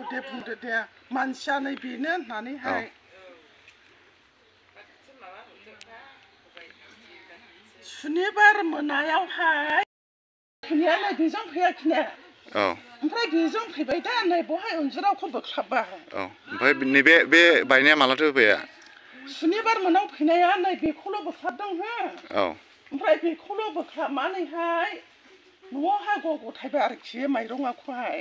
बुंदो दे मानसिया नै बेनो होननानैहाय सुनिबार मोनायावहाय फैनाया नै बेजों फैयाखैने ओमफ्राय बेजों फैबाय दा नै बहाय इन्जुरावखौ बोख्लाबबाय ओमफ्राय नैबे बे बायनाया मालाथो फैया सुनिबार मोनाव फैनाया नै बेखौल' बोख्लाबदों हो ओमफ्राय बेखौल' बोख्लाबनानैहाय न'आवहाय गथायबाय आरोखि माइरंखौहाय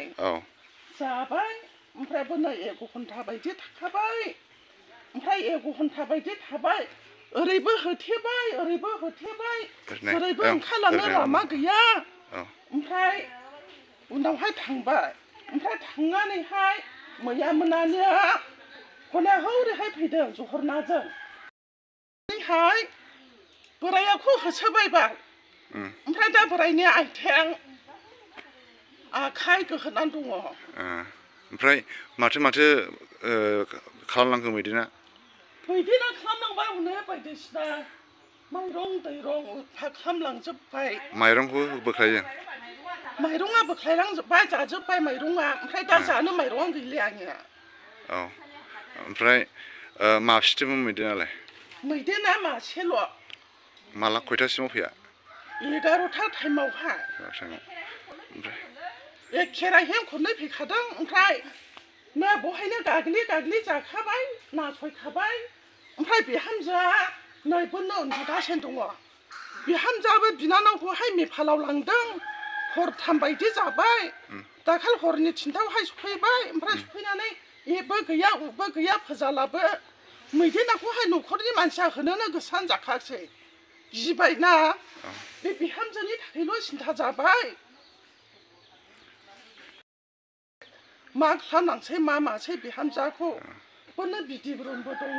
जाबाय ओमफ्रायबो नै 1 घन्टा बायदि थाखाबाय ओमफ्राय 1 घन्टा बायदि थाबाय ओरैबो होथेबाय ओरैबो होथेबाय ओरैबो ओंखारलांनो लामा गैया ओमफ्राय उनावहाय थांबाय ओमफ्राय थांनानैहाय मैया मोनानिया हनै हौरैहाय फैदों जहरनाजों हाय बोरायाखौ होसोबायबाय ओमफ्राय दा बोरायनि आथिं आखाइ गोहोनानै दङ ओमफ्राय माथो खालामलांखो मैदेना खालामलांबाय हनै बायदिसिना माइरं दैरं उदफा खालामलांजोब्बाय माइरंखौ बोख्लायदों माइरङा बोख्लायलांजोब्बाय जाजोब्बाय माइरङा ओमफ्राय दा जानो माइरङा गैलिया आंनिया ओमफ्राय माबेसेथोमोन मैदेनालाय मैदेना मासेल' माला खयथासिमाव फैया 11टा टाइमावहाय ओमफ्राय खेराइहें खननै फैखादों ओमफ्राय ना बहायनो गाग्लि जाखाबाय नासयखाबाय ओमफ्राय बिहामजोआ नै बोनो उन्दुगासिनो दङ बिहामजोआबो बिनानावखौहाय नेपालाव लांदों हरथाम बायदि जाबाय दाखाल हरनि 3टायावहाय सफैबाय ओमफ्राय सफैनानै एबो गैया उबो गैया फोजालाबो मैदेनाखौहाय न'खरनि मानसिया होनोनो गोसोआनो जाखासै गिबायना बे बिहामजोनि थाखायल' सिन्था जाबाय मा खालामनांसै मा मासै बिहामजोखौ बोनो बिदि ब्रुमबो दङ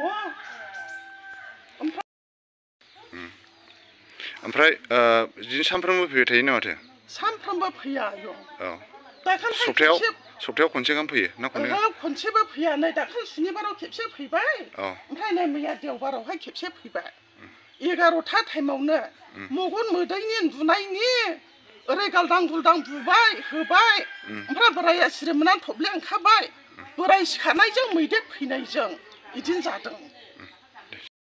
ओमफ्राय बिदिनो सानफ्रोमबो फैबाय थायो ना माथो सानफ्रोमबो फैया सप्तायाव खनसे गाहाम फैयो ना खनसेबो फैया नै दाखालि सुनिबाराव खेबसे फैबाय ओमफ्राय नै मैया देवबारावहाय खेबसे फैबाय 11टा टाइमावनो मगन मोदैनि उन्दुनायनि ओरै गालदां गुलदां बुबाय होबाय ओमफ्राय बोराया सिरि मोननानै थब्ले ओंखारबाय बोराय सिखारनायजों मैदेर फैनायजों बिदिनो जादों